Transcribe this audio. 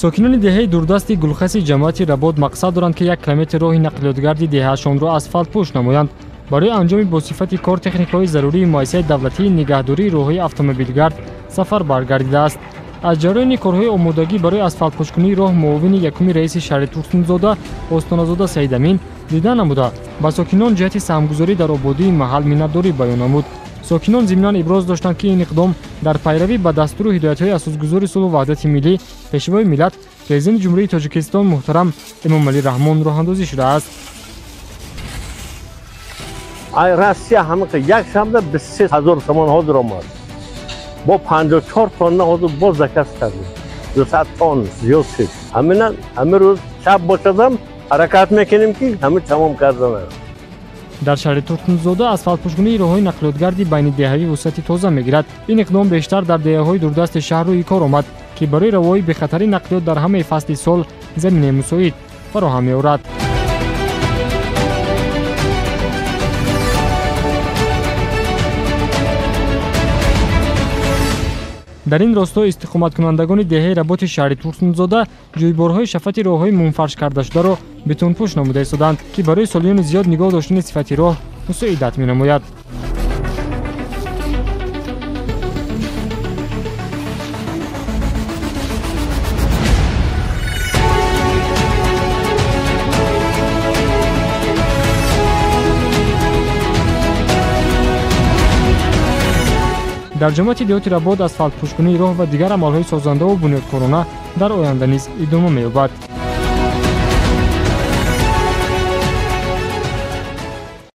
Сокинони деҳаи дурдасти Гулхаси ҷамоати Работ мақсад доранд, ки 1 километр роҳи нақлиётгарди деҳаашонро асфалтпӯш намоянд. Барои анҷоми босифати кор техникаҳои зарурии муассисаи давлатии нигаҳдории роҳҳои автомобилгард сафар баргардидааст. Аз ҷараёни корҳои омодагӣ барои асфалтпӯшкунии роҳ муовини якуми раиси шаҳри Турсунзода Остоназода Саидамин дида намуда, ба сокинон ҷиҳати саҳмгузорӣ дар ободии маҳал миннатдорӣ баён намуд. Сокинон зимнан иброз доштанд, ки ин иқдом дар пайравӣ ба дастуру ҳидоятҳои асосгузори сулҳу ваҳдати миллӣ, Пешвои миллат, Президенти Ҷумҳурии Тоҷикистон муҳтарам Эмомалӣ Раҳмон роҳандозӣ шудааст. Ай Россия ҳамақа якшанбе 23 ҳазор сомон ҳозир омад. Бо 54 тонна ҳозир боз заказ кардем. 200 тонн зиёд шуд. Ҳамина ҳамин рӯз шаб бошадам ҳаракат мекунем, ки ҳамин тамом карданам. Дар шаҳри Турсунзода асфалтпӯшкунии роҳҳои нақлиётгарди байнидеҳавӣ вусъати тоза мегирад. Ин иқдом бештар дар деҳаҳои дурдасти шаҳр рӯи кор омад, ки барои равоҳи бехатари нақлиёт дар ҳамаи фасли сол заминаи мусоид фароҳам меорад. Дар ин росто истиқоматкунандагони деҳаи Работи шаҳри Турсунзода ҷӯйборҳои шафати роҳҳои мунфарш кардашударо бетонпӯш намуда истоданд, ки барои солиёни зиёд нигоҳ доштани сифати роҳ мусоидат менамояд. Дар ҷамоати деҳоти Работ асфалтпӯшкунии роҳ ва дигар амалҳои созандаву бунёдкорона дар оянда низ идома меёбад.